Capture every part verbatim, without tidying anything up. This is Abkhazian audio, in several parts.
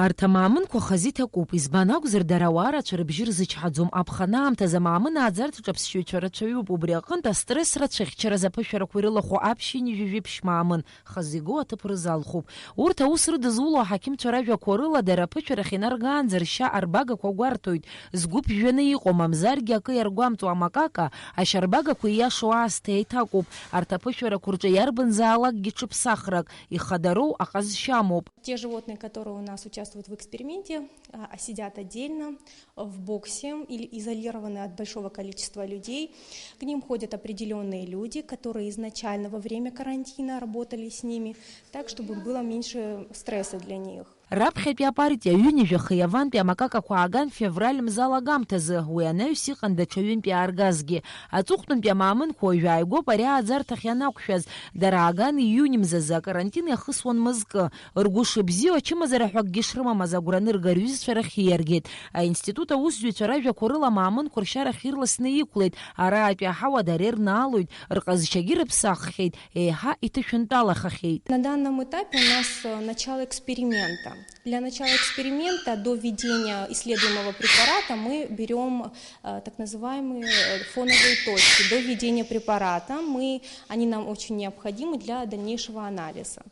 Арҭ амаамынқәа хазы иҭакуп, избан акәзар, дара ауаа рацәа рыбжьы рзычҳаӡом. Аԥхын аамҭазы амаамын ааӡарҭаҿы аԥсшьаҩцәа рацәаҩуп, убри аҟынтә астресс рацәа ахьчаразы аԥышәарақәа ирылахәу аԥшьынҩажәи жәиԥшь маамын хазы игоу аҭыԥ рзалхуп. Урҭ аус рыдызуло аҳақьымцәа ражәақәа рыла, дара аԥышәарахь инаргаанӡа ршьа арбагақәа гәарҭоит. Згәы ԥжәаны иҟоу, мамзаргьы акы иаргәамҵуа амакака, ашьарбагақәа ииашоу аасҭа еиҭакуп. Арҭ аԥышәарақәа рҿы иарбанзаалакгьы ҽыԥсахрак, ихадароу аҟазшьа амоуп. Те животные, которые у нас участвуют в эксперименте, а, сидят отдельно, в боксе или изолированы от большого количества людей. К ним ходят определённые люди, которые изначально во время карантина работали с ними, так, чтобы было меньше стресса для них. Раԥхьатәи апартиа ҩынҩажәа хи авантәи амакакақәа ааган февраль мза алагамҭазы, уи анаҩс иҟан даҽа ҩынтәи ааргазгьы. Аҵыхәтәантәи амаамынқәа уажә ааигәоуп ари ааӡарҭахь ианақәшәаз, дара ааган ииуни мзазы акарантин иахысуан мызкы. Ргәы шыбзиоу, ачымазара ҳәа акгьы шрымамыз агәра анырга, рҩызцәа рахь ииаргеит. Аинститут аусзуҩцәа ражәақәа рыла амаамынқәа ршьарахь ирласны иқәлеит, араатәи аҳауа дара ирнаалоит, рҟазшьагьы рыԥсаххьеит, еиҳа иҭышәынтәалахахьеит. На данном этапе у нас, э, начало эксперимента. Для начала эксперимента, до введения исследуемого препарата, мы берём, э, так называемые, э, фоновые точки. До введения препарата мы, они нам очень необходимы для дальнейшего анализа.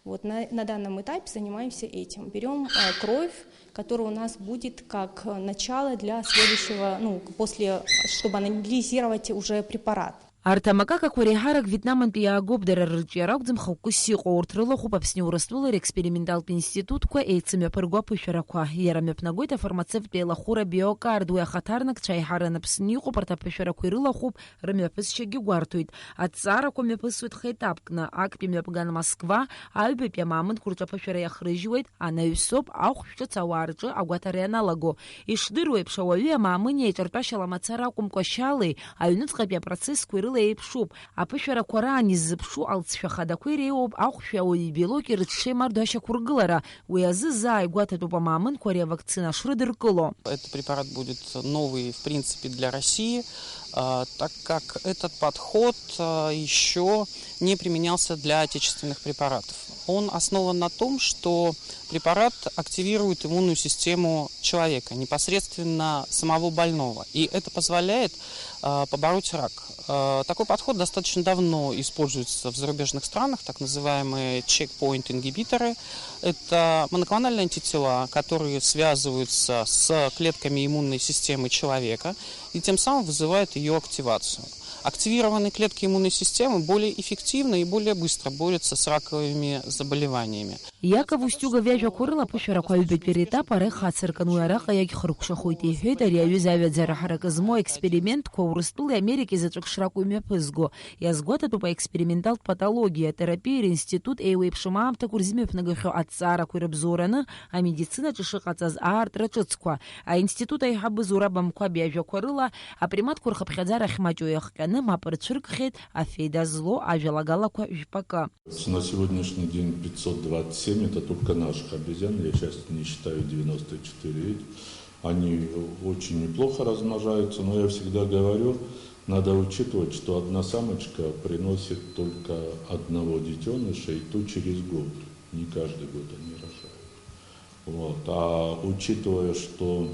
Вот на, на данном этапе занимаемся этим. Берём, э, кровь, которая у нас будет как, э, начало для следующего, ну, после, чтобы анализировать уже препарат. Арҭ амакакақәа реиҳарак Вьетнамынтәи иаагоуп, дара рырҿиара акәӡам хықәкыс иҟоу, урҭ рылахәуп Аԥсни Урыстәылеи рексперименталтә институтқәа еицымҩаԥырго аԥышәарақәа. Иара мҩаԥнагоит афармацевттә еилахәыра Биокард, уи ахаҭарнакцәа аиҳараны Аԥсны иҟоуп, арҭ аԥышәарақәа ирылахәуп, рымҩаԥысшьагьы гәарҭоит. Аҭҵаарақәа мҩаԥысуеит хеетапкны, актәи мҩаԥган Москва, аҩбатәи амаамынқәа рҿы аԥышәара иахрыжьуеит, анаҩсоуп ахәшә ҿыц ауаа рҿы агәаҭара ианалаго. Ишдыру еиԥш, ауаҩы амаамын иаиҿартәашьала мацара акәымкәа, шьалеи аҩныҵҟатәи апроцессқәеи рыла еиԥшуп. Аԥышәарақәа раан иззыԥшу алҵшәа хадақәа иреиуоуп ахәшәи ауаҩы ибелоки рыҽшеимардо ашьақәыргылара. Уи азы заа игәаҭатәуп амаамынқәа ари авакцина шрыдыркыло. Этот препарат будет новый, в принципе, для России, а, так как этот подход, а, ещё не применялся для отечественных препаратов. Он основан на том, что препарат активирует иммунную систему человека, непосредственно самого больного. И это позволяет, а, побороть рак. А, такой подход достаточно давно используется в зарубежных странах, так называемые checkpoint-ингибиторы. Это моноклональные антитела, которые связываются с клетками иммунной системы человека и тем самым вызывают её активацию. Активированные клетки иммунной системы более эффективно и более быстро борются с раковыми заболеваниями. Иаков Устиугов иажәақәа рыла, аԥышәарақәа аҩбатәи ретап ара ихацыркын, уи араҟа иагьхыркәшахоит, иҳәеит ари аҩыза аҩаӡара ҳаракы змоу аекспериментқәа Урыстәылеи Америкеи заҵәык шракәу имҩаԥызго. Иазгәаҭатәуп аексперименталтә патологиа, терапиа ринститут еиуеиԥшым аамҭақәа рзымҩаԥнагахьоу аҭҵаарақәа ирыбзоураны амедицинаҿы шыҟаҵаз аартра ҿыцқәа. Аинститут аиҳабы Зураб Амқәаб иажәақәа рыла, априматқәа рхыԥхьаӡара ахьмаҷу иахҟьаны мап рцәыркхьеит афеида злоу ажәалагалақәа жәпакы. На сегодняшний день пятьсот двадцать семь — это только наших обезьян, я сейчас не считаю девяносто четыре. Они очень неплохо размножаются, но я всегда говорю, надо учитывать, что одна самочка приносит только одного детёныша, и то через год. Не каждый год они рожают. Вот. А учитывая, что,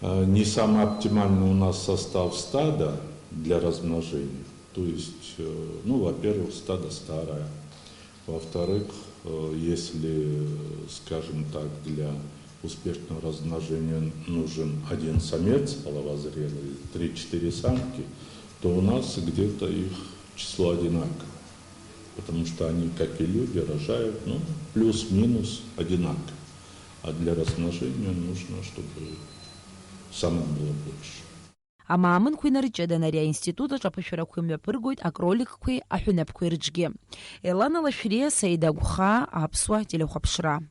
э, не самый оптимальный у нас состав стада для размножения, то есть, э, ну, во-первых, стадо старое, во-вторых, э, если, скажем так, для успешного размножения нужен один самец половозрелый, три-четыре самки, то у нас где-то их число одинаковое. Потому что они, как и люди, рожают, ну, плюс-минус одинаково. А для размножения нужно, чтобы самок было больше. Амаамынқәа инарыҷҷаданы ари аинститут аҿы аԥышәарақәа имҩаԥыргоит акроликқәеи аҳәынаԥқәеи рыҿгьы. Елана Лашәриа, Саида Агәхаа, Аԥсуа телехәаԥшра.